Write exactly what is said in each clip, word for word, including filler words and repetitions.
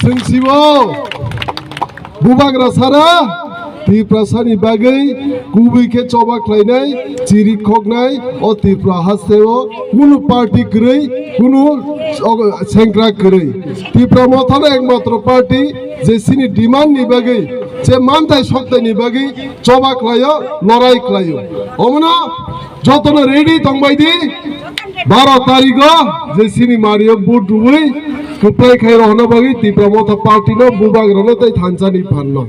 Chwng sibo bubagra sara Tiprasani bagwi kubui khe choba khlainai, chiri khoknai, o Tripura hasteo kunu party kwrwi, kunu sengkrak kwrwi. Tipra Mothano ekmatro party je chini demand ni bagwi, je manthai sokthai ni bagwi choba khlaio, lorai khlaio. Omono jotono ready tongbai di, baro tarigo je chini mario vote rwui kwplai khai rohorna bagwi Tipra Motha party no, bubagrano tei thansa ni phan no.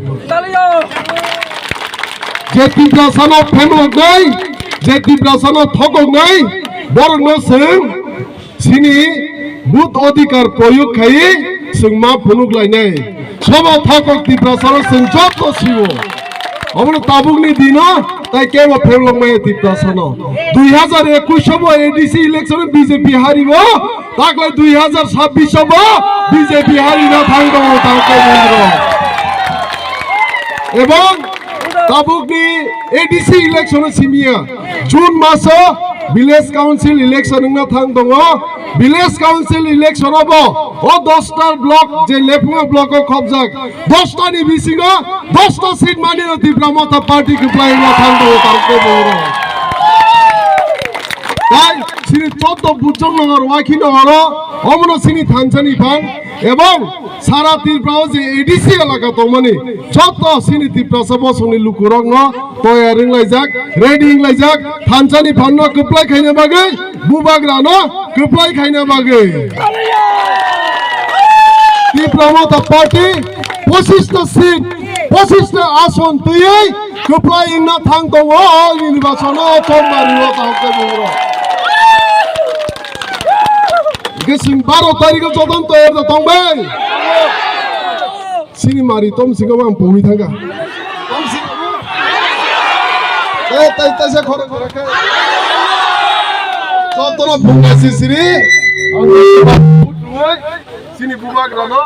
Je Tiprasano phemloknai, je Tiprasano thokoknai, borokno chwng chini vote adhikar proyog khai chwng ma phunuk lainai. Sobo thokok Tiprasano chwng joto siwo. Omono tabukni dino tai kebo phemlok maya Tiprasano. Dui hazar ekwis sobo A D C election B J P hariwo, taklai dui hazar sabbish sobo B J P harina thang tongo tang kebo. Ebong tabukni A D C election simiya June maso village council election wngna thang tongo. Village council election obo o dosta block je Lephunga block o khobjak, dosta ni bisingo dosta seat mani no Tipra Motha party kwplai wngna thang tongo tang kebo. Tai sini chotto bujong nongor wakhi nongoro omono sini thansa ni phang ebong sara Tripura o je A D C elaka tongmani joto chini Tiprasa bosongni lukurokno toyar wnglaijak, ready wnglaijak, thansani phanno kwplai khaina bagwi, bubagrano kwplai khaina bagwi. Tipra Motha Party pochista seat, pochista ason twiwi kwplai wngna thang tongo o nini basono chongmari o tang khe bumro. Hwnkhe chwng baro tarikh o jotono toyar da tongbai. Chini mari tom singo ang pogwi thangkha. Tom singo. Eh, tai, tai sa khoro khoro khe. Jotono phunga sisiri. Ang chini bubagrano.